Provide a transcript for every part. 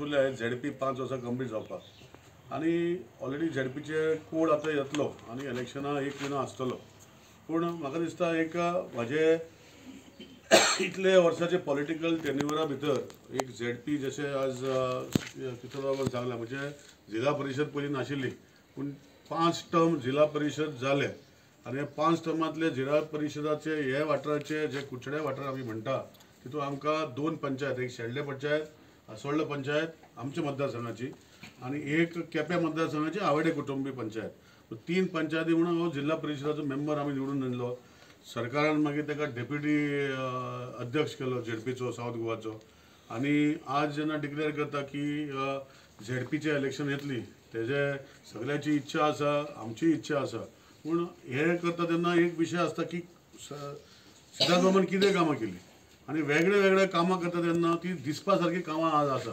उरले झेडपी 5 वर्सां कंप्लीट जावपाक आनी ऑलरेडी झेडपीचे कोड आतां येतलो आनी इलेक्शनां एक म्हयनो आसतलो. पूण म्हाका दिसता एक म्हाजे इतले वर्साचे पॉलिटिकल टेन्युअरा भितर एक झेडपी जशें आज किशोर सांगलां, म्हणजे जिल्हा परिशद पयलीं नाशिल्ली पूण 5 टर्म जिल्हा परिशद जाले आनी 5 टर्मांतले जिल्हा परिशदाचे हे वाठाराचे जे कुडचड्या वाठार आमी म्हणटा तितून आमकां 2 पंचायत, एक शेल्डें पंचायत, आसोल्डा पंचायत आमच्या मतदारसंघाची आनी एक केप्यां मतदारसंघाची आवाडे कुटुंबी पंचायत. 3 पंचायती म्हणून हो जिल्हा परिशदाचो मेंबर आमी निवडून आणलो. सरकारान मागीर ताका डेप्युटी अध्यक्ष केलो झेडपीचो सावथ गोवाचो. आनी आज जेन्ना डिक्लेअर करता की झेडपीचें इलेक्शन येतली तेजे सगळ्याची इच्छा आसा, आमची इच्छा आसा. पूण हें करता तेन्ना एक विशय आसता की सिद्धार्थ बाबान कितें कामां केली आनी वेगळे वेगळे कामां करता तेन्ना ती दिसपा सारकी कामां आज आसा.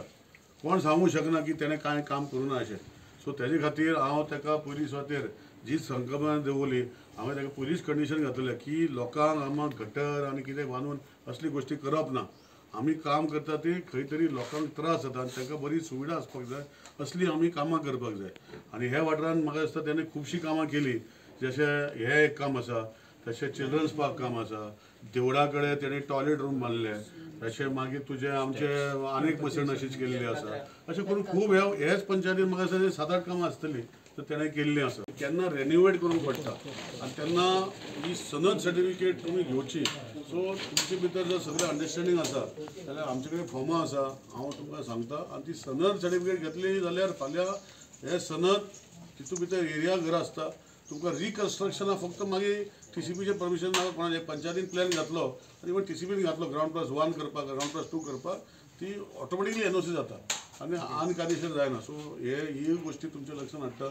कोण सांगूंक शकना की तेणें कांय काम करूं ना अशें. सो तेजे खातीर हांव ताका पयली सुवातेर जी संकल्पना दवरली हांवें ताका पयलींच कंडिशन घातलें की लोकांक आमकां गटर आनी कितें बांदून असली गोश्टी करप ना. आमी काम करता ती खंय तरी लोकांक त्रास जाता आनी तांकां बरी सुविधा आसपाक जाय, असली आमी कामां करपाक जाय. आनी ह्या वाठारांत म्हाका दिसता तेणें खुबशीं कामां केली, जशें हें एक काम आसा, तशें चिल्ड्रन्स पार्क काम आसा, देवळा कडेन तेणें टॉयलेट रूम बांदले, तशें मागीर तुजें आमचे आनीक मसण अशीच केल्ली आसा. अशें करून खूब हेच पंचायतीन म्हाका दिसता 7-8 कामां आसतलीं तर तेणें केल्लीं आसा. केन्ना रेनिवेट करूंक पडटा आनी तेन्ना ही सनद सर्टिफिकेट तुमी घेवची. सो तुमचे भितर जर सगळें अंडरस्टँडींग आसा जाल्यार आमचे कडेन फॉर्मां आसा, हांव तुमकां सांगता. आनी ती सनद सर्टिफिकेट घेतली जाल्यार फाल्यां हे सनद तितून भितर एरिया घर आसता, तुमकां रिकन्स्ट्रक्शना फक्त मागीर टीसीपीचें परमिशन नाका कोणाचें. पंचायतीन प्लॅन घातलो आनी इवन टीसीपीन घातलो ग्रावंड +1 करपाक, ग्रावंड +2 करपाक, ती ऑटोमॅटिकली एनओसी जाता आनी अनकायदेशीर जायना. सो हे ही गोश्टी तुमच्या लक्षांत हाडटा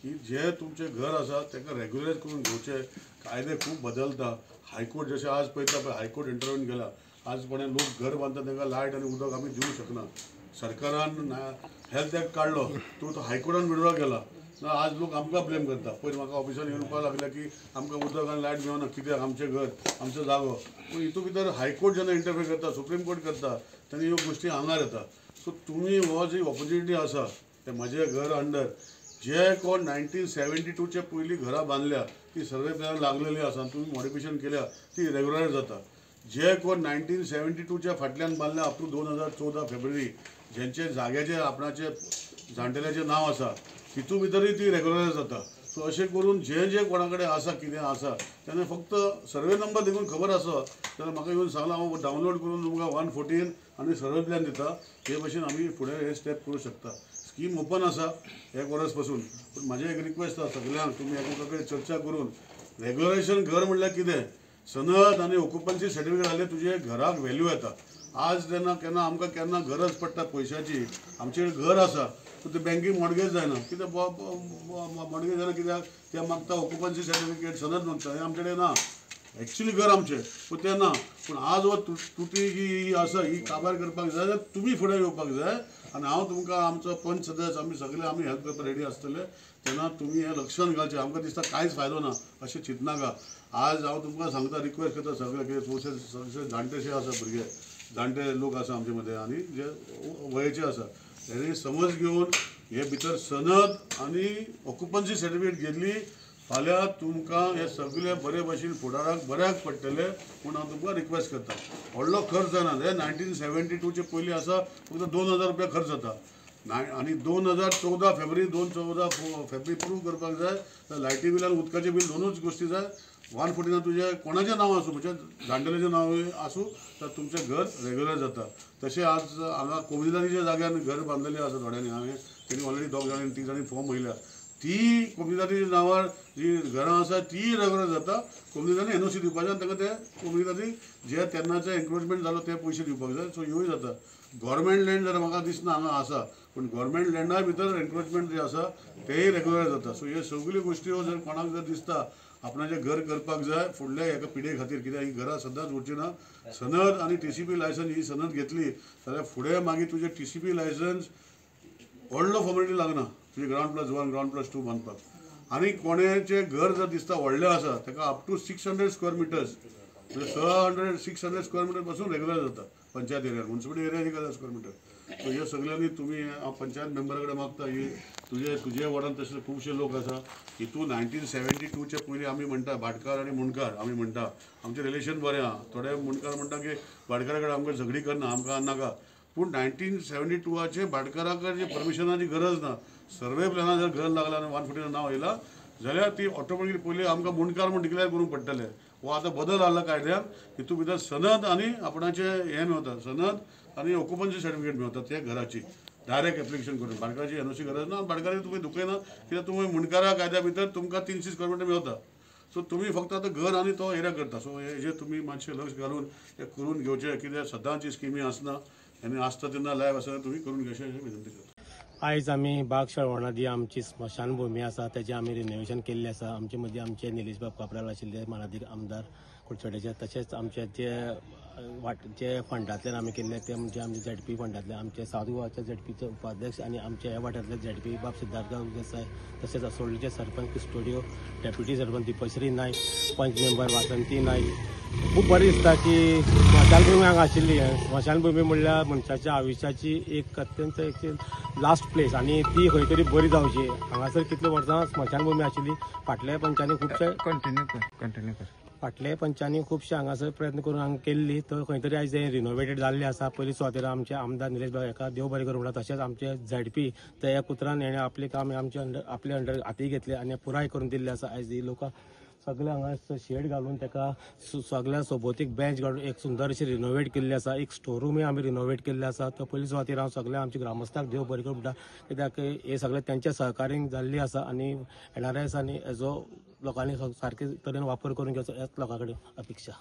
की जे तुमचें घर आसा ताका रेग्युलरायज करून घेवचें. कायदे खूब बदलता. हायकोर्ट जशें आज पळयता पळय हायकोर्ट इंटरव्यून गेला, आज कोणे लोक घर बांदता तांकां लायट आनी उदक आमी दिवंक शकना. सरकारान हेल्थ एक्ट काडलो तो हायकोर्टान विड्रॉ केला. आज लोक आमकां ब्लेम करता. पयर म्हाका ऑफिसान येवन म्हणपाक लागले की आमकां उदक आनी लायट मेळना कित्याक, आमचें घर आमचो जागो. पूण हितून भितर हायकोर्ट जेन्ना इंटरफेर करता, सुप्रीम कोर्ट करता, तेन्ना ह्यो गोश्टी आंगार येता. सो तुमी हो जी ऑपोर्चुनिटी आसा ते म्हजें घर अंडर जे कोण 1972 पयलीं घरां बांदल्या ती सर्वे प्लॅन लागलेली आसा आनी तुमी मॉडिफिकेशन केल्या ती रेगुलर जाता. जे कोण 1972 फाटल्यान बांदल्या अप टू 2014 फेब्रुवारी जेंचे जाग्याचे आपणाचे जाणटेल्याचें नांव आसा तितून भितरूय ती रेगुलर जाता. सो अशें करून जे जे कोणा कडेन आसा कितें आसा तेन्ना फक्त सर्वे नंबर देखून खबर आसा जाल्यार म्हाका येवन सांगलां, हांव डावनलोड करून तुमकां 114 आनी सर्वे प्लॅन दिता. हे भशेन आमी फुडें हे स्टेप करूं शकता. स्कीम ओपन आसा एक वर्स पासून. पूण म्हाजें एक रिक्वेस्ट आसा सगल्यांक, तुमी एकामेका कडेन चर्चा करून रेगुलरायझेशन घर म्हणल्यार कितें, सनद आनी ऑक्युपन्सी सर्टिफिकेट जाल्यार तुजे घराक व्हॅल्यू येता. आज जेन्ना केन्ना आमकां केन्ना गरज पडटा पयशाची, आमचे कडेन घर आसा पूण ते बँकीक मॉर्गेज जायना, कित्याक मॉर्गेज जायना कित्याक ते मागता ऑक्युपन्सी सर्टिफिकेट, सनद मागता, हें आमचे कडेन ना. एक्चुली घर आमचें पूण तें ना. पूण आज हो तुटी जी आसा ही काबार करपाक जाय जाल्यार तुमी फुडें येवपाक जाय आनी हांव तुमकां आमचो पंच सदस्य आमी सगळे आमी हेल्प करपाक रेडी आसतले. तेन्ना तुमी हें लक्षांत घालचें. आमकां दिसता कांयच फायदो ना अशें चिंतनाका. आज हांव तुमकां सांगता, रिक्वेस्ट करता सगळे कितें चडशे सगळे जाणटेशे आसा, भुरगे जाणटे लोक आसा आमचे मदें आनी जे वयेचे आसा तेणी समज घेवन हे भितर सनद आनी ऑक्युपन्सी सर्टिफिकेट घेतली फाल्यां तुमकां हे सगळे बरे भशेन फुडाराक बऱ्याक पडटले म्हूण हांव तुमकां रिक्वेस्ट करता. व्हडलो खर्च जायना. हे 1972 पयलीं आसा फक्त 2000 रुपया खर्च जाता आनी 2014 फेब्रुवारी 2014 फेब्रुवारी प्रूव करपाक जाय. लायटी बील आनी उदकाचें बील दोनूच गोश्टी जाय. 114 तुजें कोणाचें नांव आसूं, म्हणजे जाणटेल्याचें नांव आसूं, तर तुमचें घर रेगुलर जाता. तशें आज हांगा कोमुनिदादीच्या जाग्यार घर बांदलेलें आसा थोड्यांनी, हांवें तेणी ऑलरेडी 2 जाणांनी 3 जाणांनी फॉर्म वयल्या. ती कोमुनिदादीच्या नांवार जी घरां आसा ती रेगुलर जाता. कोमुनिदादीन एनओसी दिवपाचें आनी तांकां ते कोमुनिदादी जे तेन्नाचे एन्क्रोचमेंट जालो ते पयशे दिवपाक जाय. सो ह्योय जाता. गव्हर्मेंट लँड जाल्यार म्हाका दिसना हांगा आसा, पूण गव्हर्मेंट लँडा भितर एन्क्रोचमेंट जे आसा तेय रेगुलर जाता. सो ह्यो सगल्यो गोश्टी जर कोणाक जर दिसता आपणाचें घर करपाक जाय फुडल्या एका पिढये खातीर, कित्याक ही घरां सदांच उरची ना. सनद आनी टीसीपी लायसन्स ही सनद घेतली जाल्यार फुडें मागीर तुजें टीसीपी लायसन्स व्हडलो फॉर्मेलिटी लागना तुजें ग्रावंड +1 ग्रावंड +2 बांदपाक. आनी कोणाचें घर जर दिसता व्हडलें आसा ताका अप टू 600 स्क्वेअर मिटर्स, म्हणजे 600 स्क्वेअर मिटर पासून रेगुलर जाता panchayat area, municipal area 1000 square metre. So हे सगळ्यांनी तुमी हांव पंचायत मेंबरा कडेन मागता, हे तुजे तुजे वॉर्डान तशे खुबशे लोक आसा. हितून 1972चे पयलीं आमी म्हणटा भाटकार आनी मुंडकार, आमी म्हणटा आमचें रिलेशन बरें आहा. थोडे मुंडकार म्हणटा की भाटकारा कडेन आमकां झगडी करना, आमकां नाका. पूण 1972चे भाटकारा कडेन परमिशनाची गरज ना. सर्वे प्लॅना जर गरज लागला आनी 149 नांव येयला जाल्यार ती ऑटोमॅटिकली पयलीं आमकां मुंडकार म्हूण डिक्लेअर करूंक पडटलें. हो आतां बदल जाला कायद्यान, हितून भितर सनद आनी आपणाचें हें मेवता, सनद आनी ऑक्युपन्सी सर्टिफिकेट मेवता त्या घराची डायरेक्ट एप्लिकेशन करून. भाटकाराची एनओसी गरज ना. भाटकाराक तुमी दुखयना कित्याक तुमी मुंडकारा कायद्या भितर तुमकां 300 स्क्वेअर मिटर मेवता. सो तुमी फक्त आतां घर आनी तो एरिया करता. सो हेजेर तुमी मातशें लक्ष घालून हें करून घेवचें, कित्याक सदांच ही स्किमी आसना आनी आसता तेन्ना लायव आसतना तुमी करून घेवचें अशें विनंती करता. आयज आमी बाग शेळवणादी आमची स्मशानभूमी आसा तेजें आमी रिनोवेशन केल्लें आसा. आमचे मदीं आमचे निलेश बाब काब्राल आशिल्ले मानादीक आमदार कुडचड्याचे, तशेंच आमचे जे जे फंडांतल्यान आमी केल्ले ते म्हणजे आमचे झेडपी फंडांतल्यान आमचे सावथ गोवाचे झेडपीचे उपाध्यक्ष आनी आमचे ह्या वाट्यांतले झेडपी बाब सिद्धार्थ देसाय, तशेंच असोळणेचे सरपंच क्रिस्टोडियो, डेप्युटी सरपंच दीपश्री नायक, पंच मेंबर वासंती नायक. खूब बरें दिसता की स्मशानभूमी हांगा आशिल्ली. स्मशानभूमी म्हणल्यार मनशाच्या आयुश्याची एक अत्यंत एक लास्ट प्लेस आनी ती खंय तरी बरी जावची. हांगासर कितले वर्सां स्मशानभूमी आशिल्ली, फाटल्या पंचांनी खुबशे कंटिन्यू कर फाटल्या पंचांनी खुबशे हांगासर प्रयत्न करून हांगा केल्ली. तर खंय तरी आयज रिनोवेटेड जाल्लें आसा. पयली सुवातेर आमचे आमदार निलेश बाब हेका देव बरें करूं म्हणटा, तशेंच आमचे झेडपी त्या कुत्रान हेणें आपलें काम आमचे अंडर आपले अंडर हाती घेतलें आनी पुराय करून दिल्लें आसा. आयज ही लोकां सगळे हांगा शेड घालून ताका सगळ्या सोबतीक बेंच घालून एक सुंदर अशी रिनोवेट केल्ली आसा. एक स्टोर रुमूय आमी रिनोवेट केल्ले आसा. तर पयली सुवातेर हांव सगळ्या आमच्या ग्रामस्थांक देव बरें करूं म्हणटा, कित्याक हे सगळे तेंच्या सहकार्यान जाल्ली आसा आनी एनआरएस आनी हेजो लोकांनी सारके तरेन वापर करून घेवचो हेच लोकां कडेन अपेक्षा.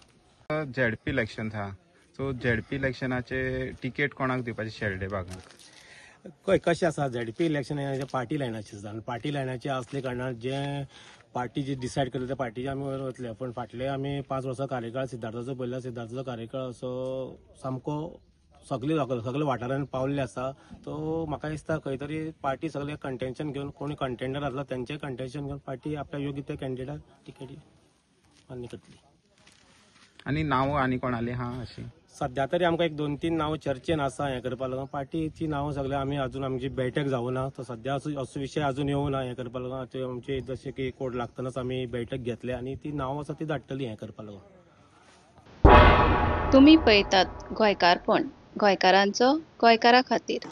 झेडपी इलेक्शन आहा, सो झेडपी इलेक्शनाचे तिकेट कोणाक दिवपाचे शेल्डे भागाक? कशें आसा, झेडपी इलेक्शन हें पार्टी लायनाचें आसता आनी पार्टी लायनाचें आसले कारणान जें पार्टी जी डिसायड करता त्या पार्टीचे आमी वयर वतले. पूण फाटले आमी 5 वर्सां कार्यकाळ सिद्धार्थाचो पळयला, सिद्धार्थाचो कार्यकाळ असो सामको सगळे सगळे वाठारान पावल्ले आसा. तो म्हाका दिसता खंय तरी पार्टी सगळे कंटेन्शन घेवन कोणी कंटेंडर आसला तेंचें कंटेन्शन घेवन पार्टी आपल्या योग्य त्या कॅन्डिडेटाक तिकेटी मान्य करतली. आनी नांवां आनी कोणाली आहा अशी सद्या तरी आमकां एक 2-3 नांवां चर्चेन आसा. हें करपा लागून पार्टीची नांवां सगळे आमी अजून आमची बैठक जावना ना, तो सद्या असो विशय अजून येवना. हें करपा लागून आतां आमचे जशें की कोड लागतनाच आमी बैठक घेतले आनी ती नांवां आसा ती धाडटली हें करपा लागून. तुमी पळयतात गोंयकारपण, गोंयकारांचो गोंयकारा खातीर.